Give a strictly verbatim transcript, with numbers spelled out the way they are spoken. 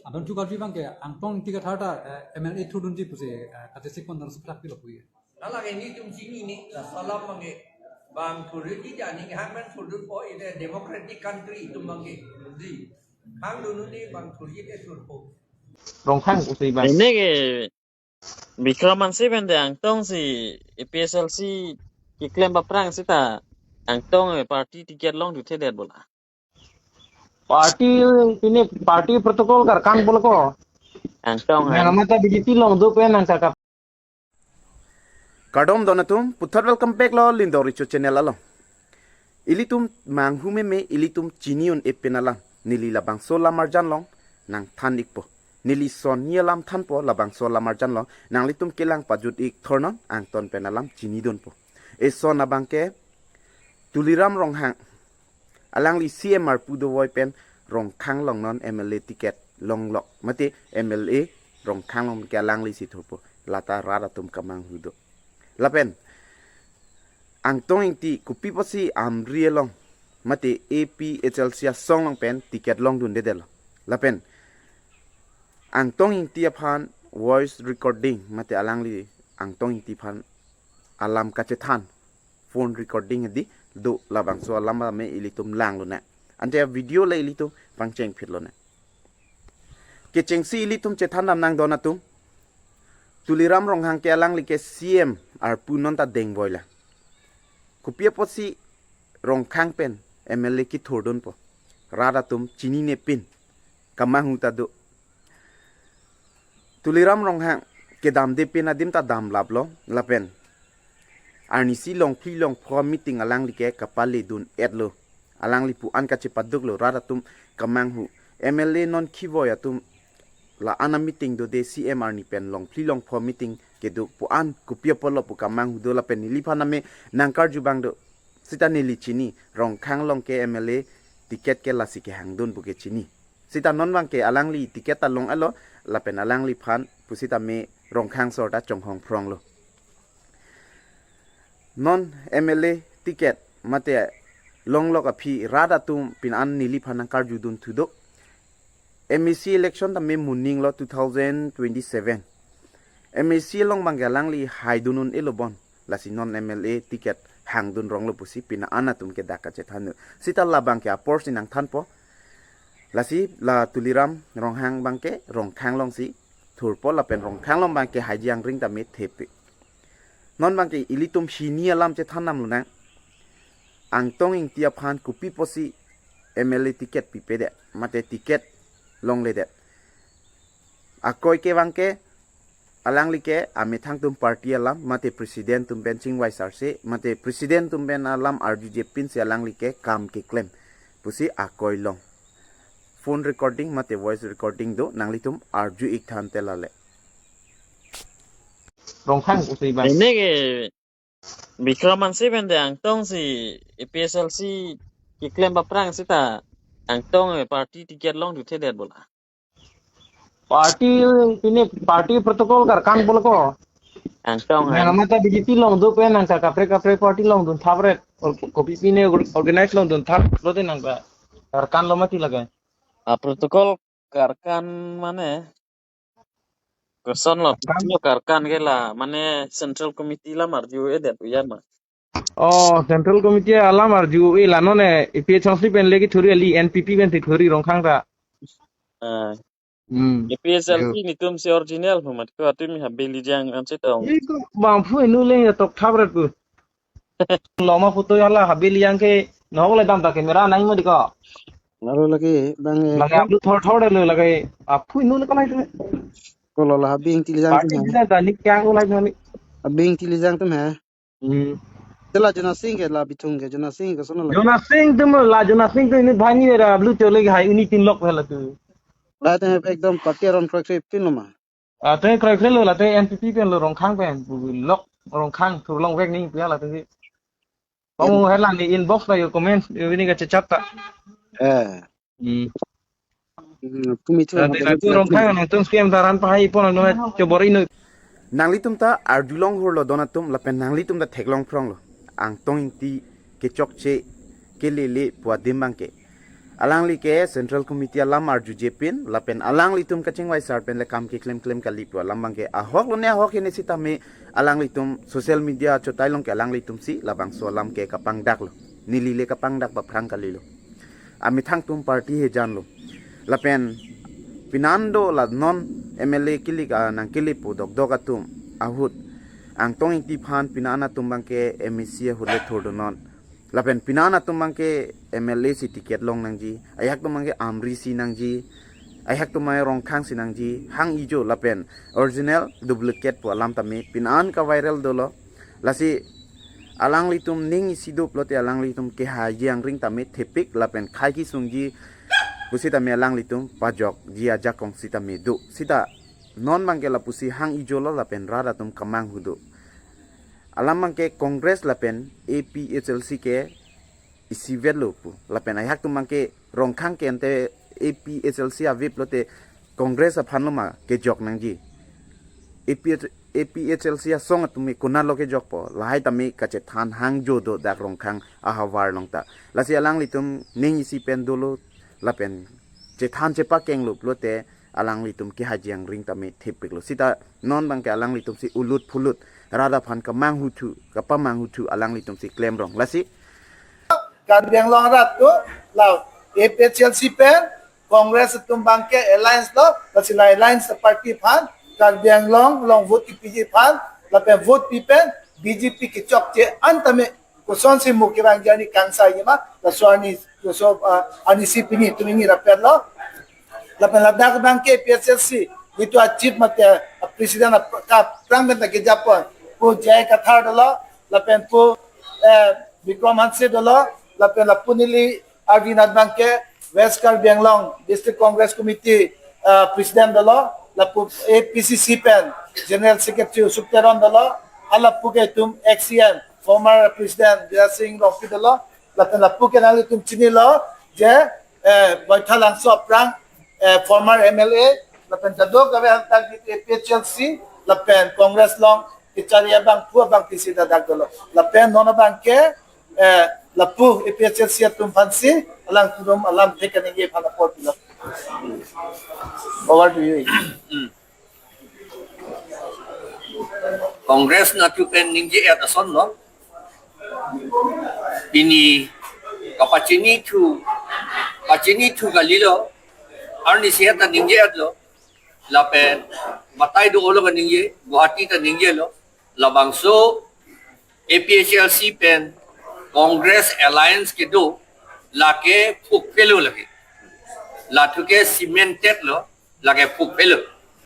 Adon thu karju abang ke Angtong Ingti Kathar ta, eh, M L A thurdunji pusi, eh, kachesik pon dan suplak pilo puye. Nala ke nelitum chinine, laso alam abang ke bang thurji ja, ning hangman thurdunpo, ite democratic country itum abang ke. Di. Hangdun un-e bang thurji te thurpo. Rongkhang pusi bang. Ini ke Bikram Hanse pen de Angtong si A P H L C keklem aphrang seta Angtong, eh, party ticket longdunthedet bola. Party, pini party protocol karkan pulo ko. Angtong, eh. Nang mata B J P longdun pen nang kakap. Kardom don atum, puthot welcome back lo Lindor Richo channel along. Ilitum manghu meme, ilitum chini un-e pen alam, neli labangso alam arjan along nangthan ikpo. Neli son ni alam thanpo, labangso alam arjan along nanglitum kelang pajut ik thornon, angton pen alam chinidunpo. Eson abang ke Tuliram Ronghang, alangli C M arpu dovoi pen Rongkhang along non M L A ticket longlok, mate M L A Rongkhang along ke alangli si thurpo, lata rat atum kemanghu do. Lapen Angtong Ingti kopi apotsi Amri along mate A P H L C asong along pen ticket longdundedetlo. Lapen Angtong Ingti aphan voice recording mate alangli Angtong Ingti aphan alam kachethan phone recording di do, labangso alam ame ilitum langlonang. Ante video le ilitum pangcheng phit lonang. Kechengsi ilitum chethan damnang don atum. Tuliram Ronghang ke alangli ke C M arpu non ta dengvoilang. Kopi apotsi Rongkhang pen M L A kethurdunpo. Rat atum chinine pen kemanghu ta do. Tuliram Ronghang kedamde pen adim ta damlaplo, lapen arnisi longphli longpho meeting alangli ke kapaledun-etlo. Alangli pu-an kachepaduklo, rat atum kemanghu. M L A non khivoi atum la-an ameeting dode, C M arni pen longphli longpho meeting kedo pu-an kopi apotlo pu kemanghu do, lapen neliphan ame nangkarju abang do. Seta neli chini, Rongkhang along ke M L A ticket ke lasi kehangdun pu ke chini. Seta non abang ke alangli ticket ta long-etlo, lapen alangliphan pusitame Rongkhang asor ta chonghong phronglo. Non M L A ticket mate longlok aphi rat atum pin an neliphan nangkarjudunthu do. M A C election tame muninglo two thousand twenty-seven. M A C along abang ke alangli haidun un-elo bon. Lasi non M L A ticket hangdun ronglo pusi pin an atum ke dak kachethan do. Seta labang ke apor si nangthanpo. Lasi la Tuliram Ronghang abang ke Rongkhang along si thurpo, lapen Rongkhang along abang ke haiji angring tame thepi. Non abang ke ilitum hini alam chethan damlonang. Angtong Ingti aphan kopi apotsi M L A ticket pipedet, mate ticket longledet. Akoi ke abang ke alangli ke amethang atum party alam, mate president atum pen chingvai sarse, mate president atum pen alam arjuje pinsi alangli ke kam keklem pusi akoi long. Phone recording mate voice recording do, nanglitum arju ik than te lale. Rongkhang pusi bang. Ini ke Bikram Hanse pen de Angtong si A P H L C keklem aphrang seta Angtong, eh, party ticket longdunthedet bola. Party, pini party protocol karkan pulo ko. Angtong, nang, eh, mata B J P longdun pen nang kakaprek kaprek party longdun thapret. Or kopi pine or-, organize longdun thap lote nang ka karkan lo mati lake. Ah, protocol karkan mane kosonlo, karkan. Protocol karkan ke la, mane Central Committee alam arju-edet uyan ma. Oh, Central Committee alam arju-e la, non A P H L C pen le kethuri, ali N P P pen kethuri Rongkhang ta. Ah. Hmm. A P H L C yo. Netum si original pu mat ko, atumi Habe Lijang ansi tong. Iko bangphu inu le ya tok thapret pu. Loma photo hala Habe Lijang ke nok le dam ta camera nang mo diko. Lalu lagi bang, eh, lagi upload thor thor lo lagi. Aphu inu le kalai tu. Kolo la Habe Ingti Lijang tu. Party tu ta ni kya ko lai tu ni. Habe Ingti Lijang tu hai. Hmm. Te la Jona Sing ke, la Bithung ke, Jona Sing ke, sono la. Jona Sing tu mo la, Jona Sing tu ini bhani era blue chole ke hai uni tin lok pehla tu. La te ekdom party aron kroikre tin lo ma. Ah, te kroikre lo, la te N P P pen lo, Rongkhang pen, bu lok, Rongkhang thur longvek ni pia la te. Kamu headline ni inbox la yo comment, yo ini kachechap ta. Eh. Hmm. Hmm, kumi thu. Tadi lapu Rongkhang nangtum scam taran pahai pon ano chobor inu. Nanglitum ta arju long hur lo don atum, lapen nanglitum ta theklong phrong lo. Angtong Ingti kechokche kelele pu adim bang ke. Alangli ke Central Committee alam arjuje pin, lapen alanglitum kachingvai sar pen le kam keklem klem kali pu alam abangke ahok lone ahok hini sitame alanglitum social media achotai along ke alanglitum si labangso alam ke kapangdak lo. Neli le kapangdak baphrang kali lo. Amethang atum party hejan lo. Lapen pinan do la non M L A kilik a nangkilip pu dokdok atum ahut Angtong Ingti aphan pinan atum abangke M A C ahut le thur do non. Lapen pinan atum abangke M L A si ticket long nangji, ajahak atum abangke Amri si nangji, ajahak atum abangke Rongkhang si nangji, hang ijo lapen original duplicate pu alam tame pinan ka viral dolo. Lasi alanglitum ning isi do pulote alanglitum kehaji angring tame thepik lapen khei kesungji pusitame alanglitum pajokji ajakong sitame do. Sita non abangke lapusi hang ijo lo lapen rat atum kemanghu do. Alam abangke Congress lapen A P H L C ke isivet lo pu. Lapen ajahak atum abangke Rongkhang ke ante A P H L C ave pulote Congress aphan lo ma kejok nangji. A P H, A P H L C asong atum ke konat lo kejokpo. Lahai tame kachethan hang jo do dak Rongkhang ahavar along ta. Lasi alanglitum ning isi pen dolo lapen chethan chepakeng lo pulote alanglitum kehaji angring tame thepik lo. Sita non abangke alanglitum si ulut phulut rat aphan kemanghu thu, kepamanghu thu alanglitum si klemrong. Lasi Karbi Anglong arat do la A P H L C pen Congress atum abangke alliance lo, lasi la alliance party aphan Karbi Anglong along vote kepiji aphan lapen vote pi pen B J P kechokche an tame kosonsi mu kevang jani kangsai ma, laso arni, laso, ah, arnisi pini atum ingni rapet lo. Lapen ladak abangke A P H L C itu a chief mate, ah, president ap-, ka prang pen ta kejapon pu J I Kathar dolo, lapen pu, eh, Bikram Hanse dolo, lapen lapu neli arvinat abangke West Karbi Anglong District Congress Committee, ah, president dolo, lapu A P C C pen General Secretary Usop Teron dolo, halapu ke itum ex C M, former President Biraj Singh Rongpi dolo, lapen lapu ke nanglitum chinilo je, eh, Baithalangso aphrang, eh, former M L A, lapen kadokave antak di A P H L C, lapen Congress along kechari abangphu abangpi si ladak dolo. Lapen non abangke, eh, lapu A P H L C atum aphansi alangtum alamthe kaningje aphan apor pilo. Over to you. Congress natu pen ningje-et ason lo. Pini kapachini thu, pachini thu kali lo. Arnisi ta ningje-et lo. Lapen batai do-o lo kaningje, Guwahati ta ningje lo. Labangso A P H L C pen Congress alliance kedo lake phukphelo lake. Lathu ke cemented lo, lake phukphelo.